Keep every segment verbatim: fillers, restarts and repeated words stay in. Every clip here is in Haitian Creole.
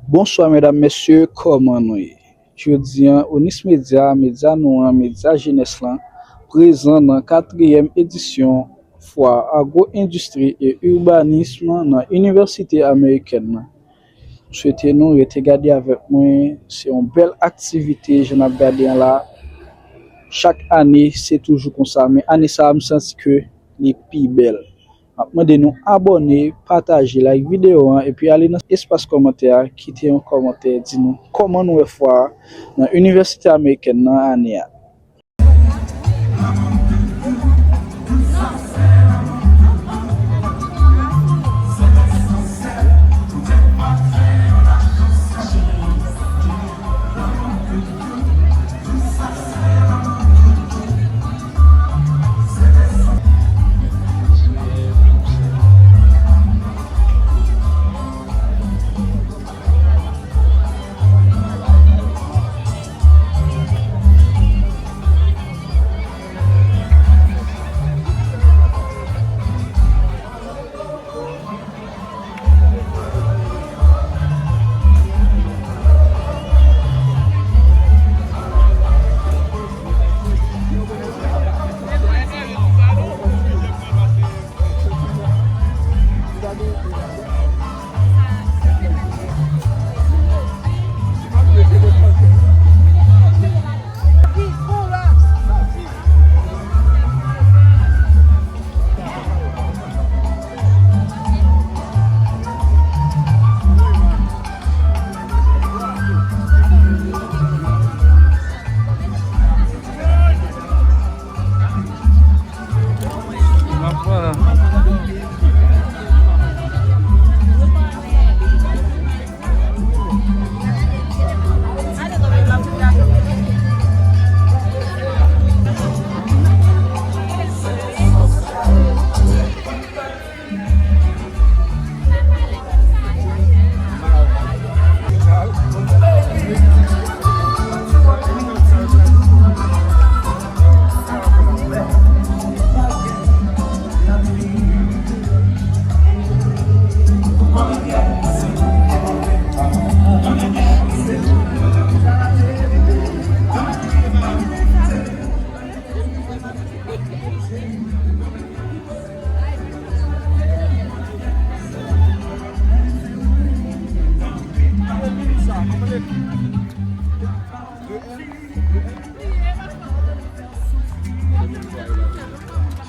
Bonswa medam, mesye, kòman nou ye? Jodi a, Onis Media, medya nou an, medya jenès lan, prezan nan katriyèm edisyon fwa agwo-endistri e ibanism nan Inivèsite Amerikèn nan. M swete nou rete gade avèk mwen, se yon bèl aktivite, jan n ap gade an la. Chak ane, se toujou konsa, men ane sa a, m santi ke li pi bèl. M ap mande nou abòne, pataje, like videyo an, epi ale nan espas kòmantè a, kite yon kòmantè, di nou kòman nou wè fwa a nan Inivèsite Amerikèn nan ane a.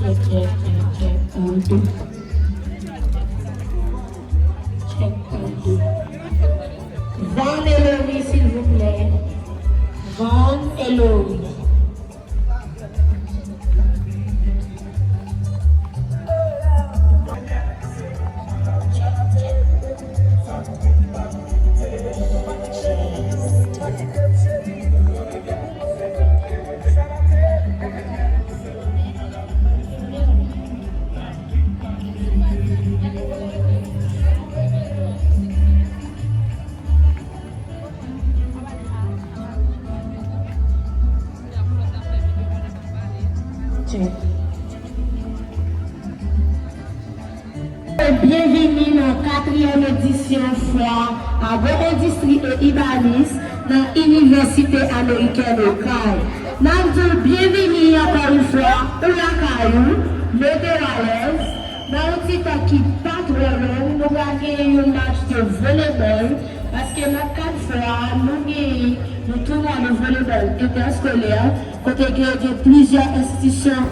Check, check, check, check, un, deux. Check, un, deux. Van Elory, silvouplè. Van Elory. Byenvini nan katriyèm edisyon fwa Agwo-Endistri e Ibanis nan Inivèsite Amerikèn Okay. N ap di w byenvini ankò yon fwa, ou lakay ou, mete w alèz. Nan yon ti tan ki pa twò long, nou pral genyen yon match de volebòl, paske nan kad fwa a, nou genyen yon tounwa de volebòl entèskolè, kote gen, gen plizyè enstitisyon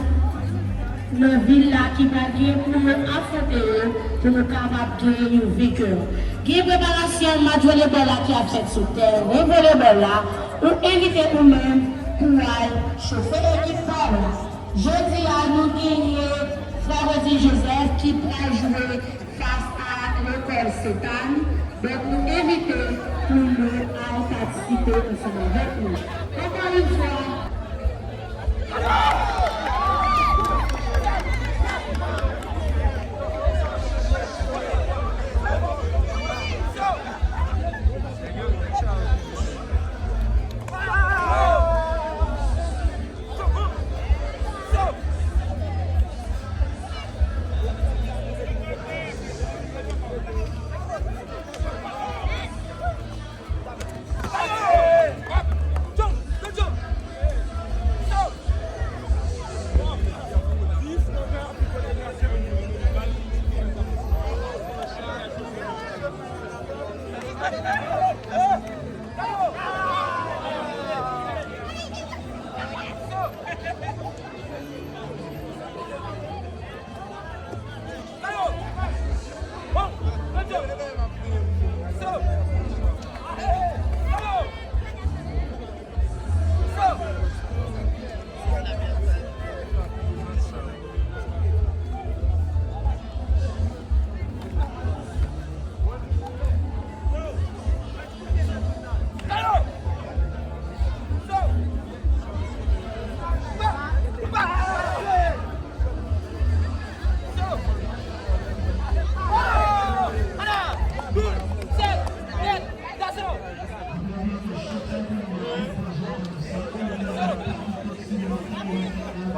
nan vil la ki pral gen pou yo afwonte yo, pou nou kapab genyen yon venkè. Gen preparasyon match volebòl la ki ap fèt sou tèren volebòl la, ou envite ou menm pou w al chofe ekip pa w la. Jodi a, nou genyen Frè Rosy Joseph ki pral jwe fas a lekòl Sentàn. Donk, nou envite pou nou al patisipe ansanm avèk nou. Ankò yon fwa,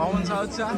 Ou konn sa yo di sa?